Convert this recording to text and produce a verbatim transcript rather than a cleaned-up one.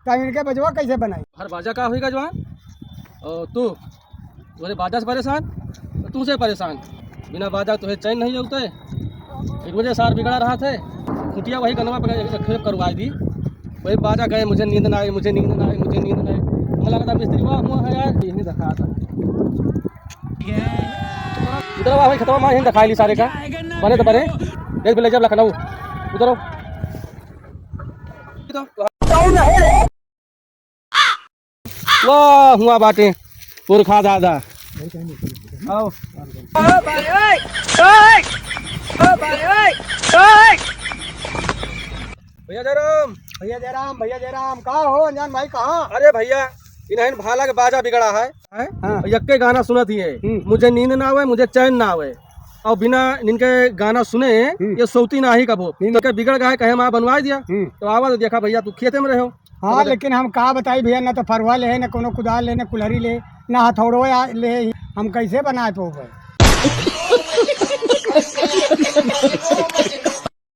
तो इनके बजवा कैसे बनाई? हर बाजा का होई गजवा? और तू, तोरे बाजा से परेशान, तो तू से परेशान। बिना बाजा तुहे चैन नहीं होते। एक बजे सार बिगड़ा रहा थे, खुटिया वही गनवा पे एक खेप करवाई दी। वही बाजा गए, "मुझे नींद ना आए, मुझे नींद ना आए, मुझे नींद ना आए।" मुझे लगा था मिस्त्री हुआ, हुआ है यार, यही दिखा था। इधर वाह भाई, खतवा माँ यहीं दिखाई ली सारे का। बने तो बने, एक भी ले जब लखनऊ। उधर आओ। वाह, हुआ बाटे पुरखा दादा। आओ। भैया जयराम। भैया जयराम, भैया जयराम, का हो अनजान भाई, कहाँ? अरे भैया, इन्हन भाला के बाजा बिगड़ा है, हैं? हाँ। यक्के गाना सुनत ही है, हम्म। मुझे नींद ना आवे, मुझे चैन ना आवे, और बिना इनके गाना सुने हम्म। ये सोती ना ही कबो। हम्म। तो के बिगड़ गए, कहे माँ बनवाई दिया। हम्म। तो आवा तो देखा भैया, तू खेते में रहो। हाँ, तो लेकिन हम का बताई भैया, ना तो फरुआ ले, ना कोनो कुदाल ले, ना कुल्हरी ले, ना हथौड़ो ले, हम कैसे बनाए पोबे?